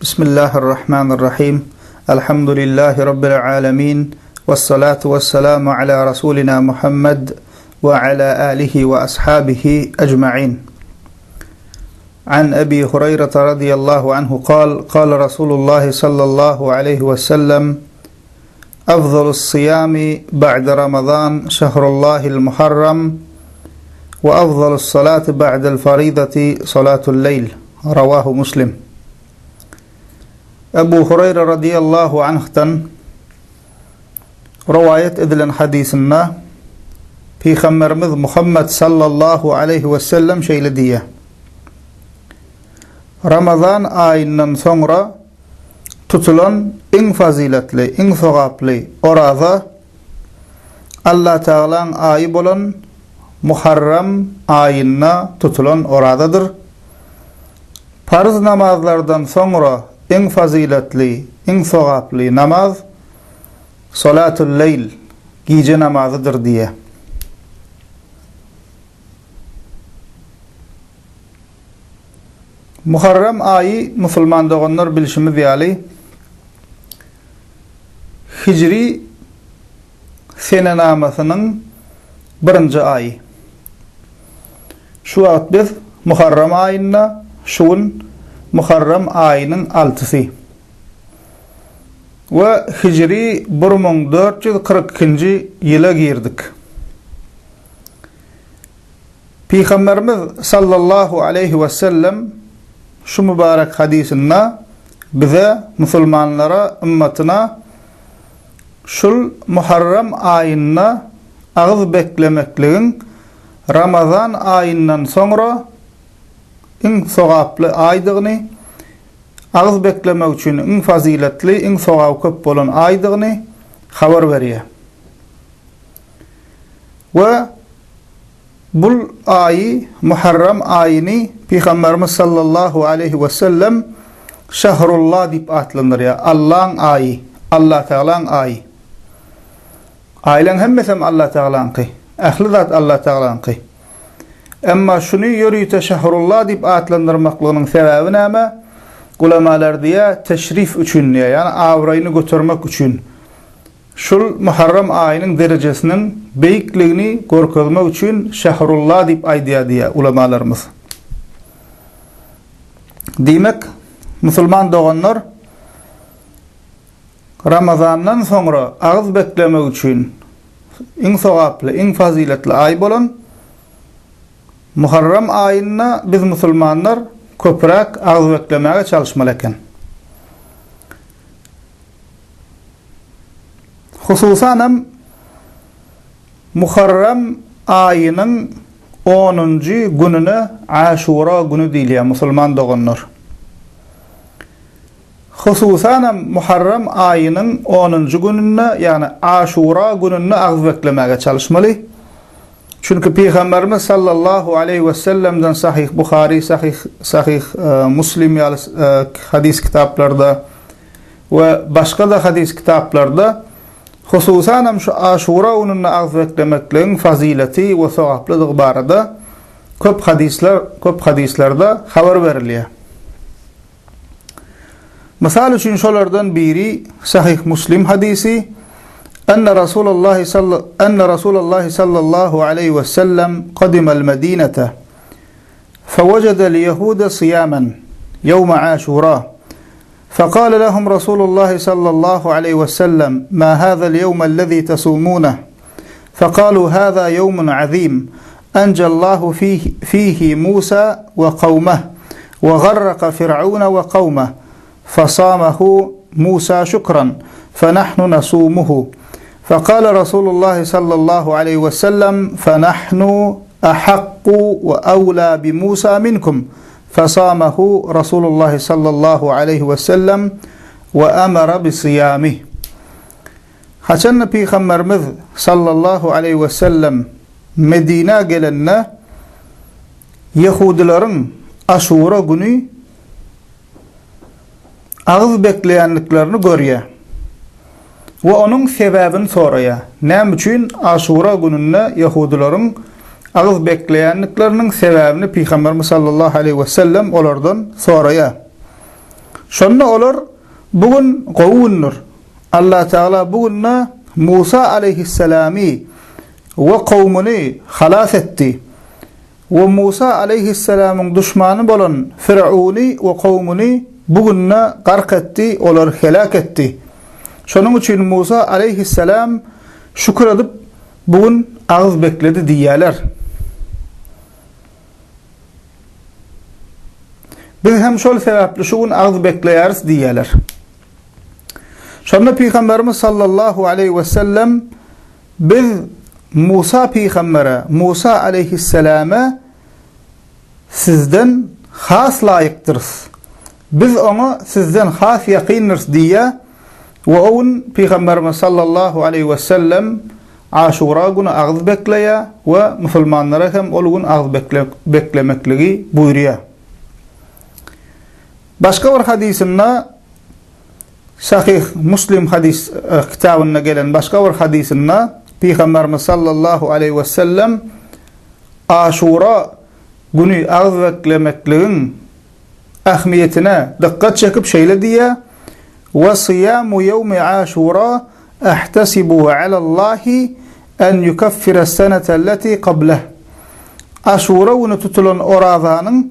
Bismillahirrahmanirrahim. Elhamdülillahi Rabbil alemin. Vessalatu vesselamu ala Rasulina Muhammed ve ala alihi ve ashabihi ecma'in. An Ebi Hureyre radıyallahu anhu kal, kal Resulullah sallallahu aleyhi ve sellem, Afdalus siyami ba'de Ramazan şehrullahil muharram ve afdalus salati ba'del faridati salatul leyl. Ravahu Muslim. Ebu Hureyre radıyallahu anh'tan rowaýat edilen hadysynda Pygamberimiz Muhammed sallallahu aleýhi we sellem şeýle diýýär. Ramazan aýyndan soňra tutulan iň fazyletli, iň sogaply oraza Allatagalaň aýy bolan Muharram aýynda tutulan orazadyr. Parz namazlardan soňra iň fazyletli, iň sogaply namaz Salatul-leýl, gije namazydyr diýýär. Muharrem aýy musulman doganlar bilşimiz ýaly hijri senenamasynyň birinji aýy. Şu wagt biz Muharrem aýynda, şu gün Muharrem aýynyň altysy we hijri 1442-nji ýyla girdik. Pygamberimiz sallallahu aleýhi wesellem şu mübarek hadysynda bize, musulmanlara, ymmatyna şul Muharrem aýynda agyz beklemekligiň Ramazan aýyndan soňra iň sogaply aýdygyny, agyz beklemek üçin iň fazyletli, iň sogaby köp bolan aýdygyny habar berýär. We Bul aýy, Muharram aýyny Pygamberimiz sallallahu aleýhi we sellem Şahrullah diýip atlandyrýar. Allaň aýy, Allatagalaň aýy. Aýlaň hemmesem Allatagalaňky. Ähli zat Allatagalaňky. Emma şuny ýörite Şahrullah diýip atlandyrmaklygynyň sebäbi näme? Ulamalar diýýär, teşrif üçin diýýär, ýagny abraýyny götermek üçin. Şul Muharram aýynyň derejesiniň beýikligini görkezmek üçin Şährullah diýip aýdýar diýýär ulamalarymyz. Diýmek, musulman doganlar Ramazandan soňra agyz beklemek üçin iň sogaply, iň fazyletli aý bolan Muharram aýynda biz musulmanlar köpräk agyz beklemäge çalyşmaly eken. Hususanam Muharram aýynyň onunjy gününe Aşura güni diýilýär, musulman doganlar. Hususanam Muharram aýynyň onunjy gününde, ýagny Aşura gününde agyz beklemäge çalyşmaly. Çünki Pygamberimiz sallallahu aleýhi we sellemden Sahyh Buhary, Sahyh Sahyh Muslim ýaly hadys kitaplarda we başga-da hadys kitaplarda hususanam şu Aşura gününde agyz beklemekligiň fazyleti we sogaplydygy barada köp hadyslar, köp hadyslarda habar berilýär. Mysal üçin şolardan biri Sahyh Muslim hadysy, Enne Rasulallahi enne Rasulallahi sallallahu aleýhi we sellem kadimal Medinete fewecedel yehude siyamen yevme Aşura فقال لهم رسول الله صلى الله عليه وسلم ما هذا اليوم الذي تصومونه فقالوا هذا يوم عظيم أنجى الله فيه, فيه موسى وقومه وغرق فرعون وقومه فصامه موسى شكرا فنحن نصومه فقال رسول الله صلى الله عليه وسلم فنحن أحق وأولى بموسى منكم فصامه رسول الله صلى الله عليه وسلم وأمر بصيامه Haçanda Pygamberimiz sallallahu aleýhi we sellem Medinä gelende, ýehudylaryň Aşura güni agyz bekleýändiklerini görýär we onuň sebäbini soraýar. Näme üçin Aşura gününde ýehudylaryň agyz bekleýändikleriniň sebäbini Pygamberimiz sallallahu aleýhi we sellem olardan soraýar. Şonda olar, Bu gün gowy gündür. Allatagala bu günde Musa alaýhyssalamy we kowmuny halas etdi we Musa alaýhyssalamyň duşmany bolan Firauny we kowmuny bu günde gark etdi, olary heläk etdi. Şonuň üçin Musa alaýhyssalam şükür edip, bu gün agyz bekledi diýýärler. Biz hem şol sebäpli şu gün agyz bekleýäris diýýärler. Şonda Pygamberimiz sallallahu aleýhi we sellem biz Musa pygambere, Musa aleýhissalama sizden has laýykdyrys. Biz oňa sizden has ýakyndyrys diýýär we o gün Pygamberimiz sallallahu aleýhi we sellem Aşura güni agyz bekleýär we musulmanlara hem ol gün agyz beklemekligi buýurýar. Başga bir hadysynda Sahyh Muslim hadys kitabynda gelen başga bir hadysynda Pygamberimiz sallallahu aleýhi we sellem Aşura güni agyz beklemekligiň ähmiýetine dykgat çekip şeýle diýýär, We syýamu ýewmi Aşura ahtasibu alallahi en yukaffira senetelleti kableh. Aşura güni tutulan orazanyň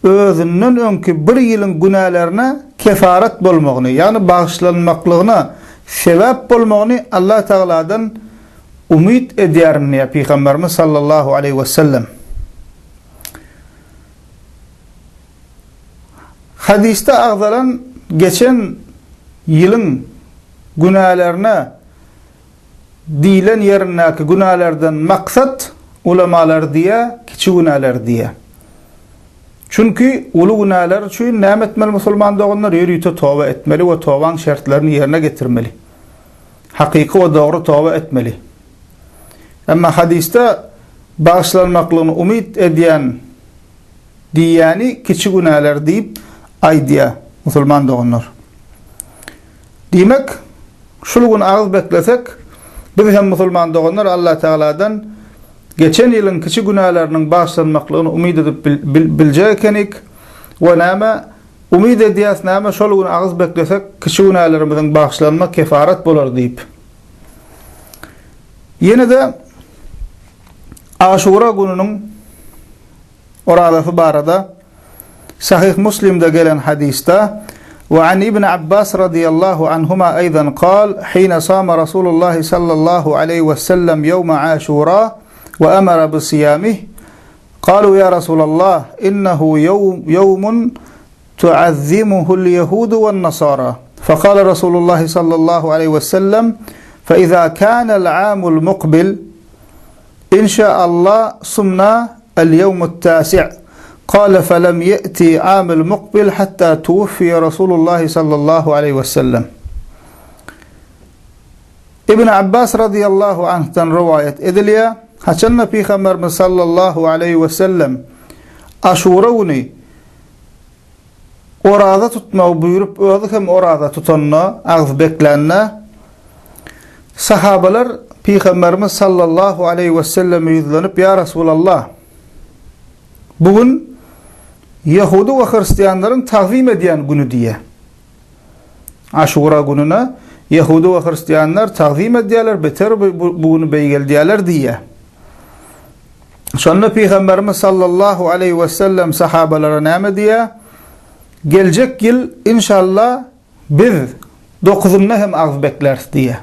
özünden öňki bir ýylyň günälerine kefaret bolmagyny, ýagny bagyşlanmaklygyna sebäp bolmagyny Allah Tagaladan umyt edýärin diýýär Pygamberimiz sallallahu aleýhi wesellem. Hadysda agzalan geçen ýylyň günälerine diýlen ýerindäki günälerden maksat ulamalar diýýär, kiçi günäler diýýär. Çünki uly günäler üçin näme etmeli musulman doganlar? Ýörite toba etmeli we tobaň şertlerini ýerine getirmeli. Hakyky we dogry toba etmeli. Emma hadysda bagyşlanmaklygyny umyt edýän diýýäni kiçi günäler diýip aýdýar musulman doganlar. Diýmek, şul gün agyz beklesek, biz hem musulman doganlar Allah Tagaladan geçen ýylyň kiçi günäleriniň bagyşlanmaklygyny umyt edip biljek ekenik we näme umyt edýäs näme şol gün agyz beklesek kiçi günälerimiziň bagyşlanma kefaret bolar diýip. Ýene-de Aşura gününiň orazasy barada Sahyh Muslimde gelen hadysda We an Ibn Abbas radiyallahu anhuma aydan kal hina sama Rasulullah sallallahu aleyhi ve sellem yevme Aşura ve emara bi siyamih kalu ya Resulallah innehu yevmun tuazzimuhul yehudu wen nasara fekale Rasulullah sallallahu aleyhi ve sellem fe iza kanel amul mukbil İnşaallah sumna el yevmut tasi' kale felem ye'ti amul mukbil hatta tuvuffiye Rasulullah sallallahu aleyhi ve sellem Ibn Abbas radıyallahu anh'tan rivayet edilýär. Haçanda Pygamberimiz sallallahu aleyhi ve sellem Aşura güni Oraza tutmagy buýrup, özi hem oraza tutanda, agyz beklände, sahabalar Pygamberimiz sallallahu aleýhi weselleme ýüzlenip, Ýa Resulallah! Bu gün ýehudy we hristianlaryň tagzym edýän güni diýýär. Aşura gününe ýehudy we hristianlar tagzym edýärler, beter bu güni beýgeldýärler diýýär. Şonda Pygamberimiz sallallahu aleýhi we sellem sahabalara näme diýýär? Geljek ýyl inşallah biz dokuzynda hem agyz bekläris diýýär.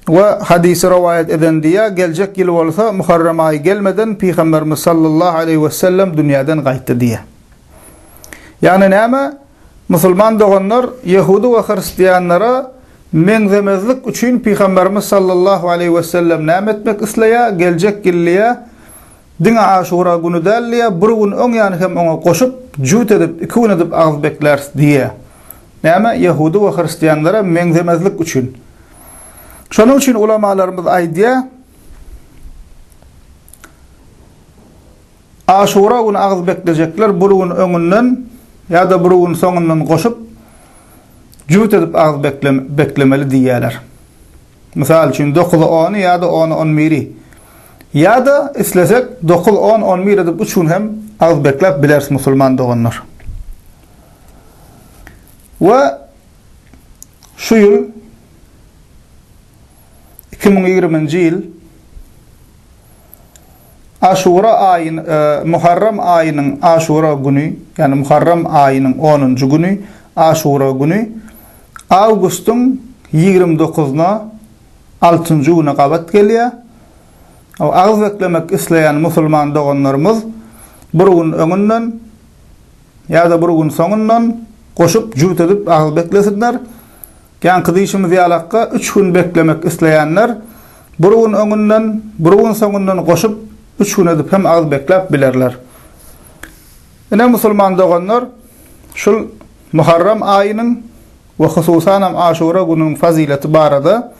We hadysy rowaýat eden diýýär, geljek ýyl bolsa Muharrem aýy gelmeden Pygamberimiz sallallahu aleýhi we sellem dünýäden gaýtdy diýýär. Ýagny näme? Musulman doganlar ýehudy we hristianlara meňzemezlik üçin Pygamberimiz sallallahu aleýhi wesellem näme etmek isleýär? Geljek ýyl diýýär, diňe Aşura güni däl diýýär, bir gün öň ýany hem oňa goşup, jübüt edip, iki gün edip agyz bekläris diýýär. Näme? Ýehudy we hristianlara meňzemezlik üçin. Şonuň üçin ulamalarymyz aýdýar, Aşura güni agyz beklejekler bir gün öňünden ýa-da bir gün soňundan goşup, jübüt edip agyz beklemeli diýýärler. Mysal üçin, dokuzy ony ýa-da ony on biri. Ýa-da islesek, dokuz, on, on bir edip üç gün hem agyz bekläp bileris musulman doganlar. We şu ýyl 2020-nji ýyl Aşura aýyny, e, Muharram aýynyň Aşura güni, ýagny Muharram aýynyň 10-njy güni, Aşura güni awgustyň 29-na 6-njy güne gabat gelýär. Agyz beklemek isleýän musulman doganlarymyz bir gün öňünden ýa-da bir gün soňundan goşup jübüt edip agyz beklesinler. Ýaňky diýşimiz ýalakka üç gün beklemek isleýänler bir gün öňünden, bir gün soňundan goşup üç gün edip hem agyz bekläp bilerler. Ine musulman doganlar şul Muharram aýynyň we hususanam Aşura gününiň fazileti barada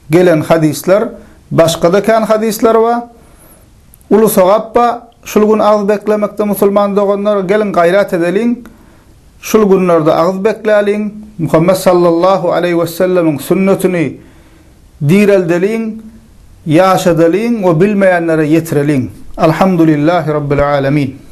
gelen hadyslar, başgada kän hadyslar bar. Uly sogap bar şul gün agyz beklemekde musulman doganlar geliň gaýrat edeliň şul günlerde agyz bekläliň Muhammet sallallahu aleýhi wesellemiň sünnetini direldeliň ýaşadalyň we bilmeýänlere ýetireliň. Alhamdulillahi Rabbil alemin.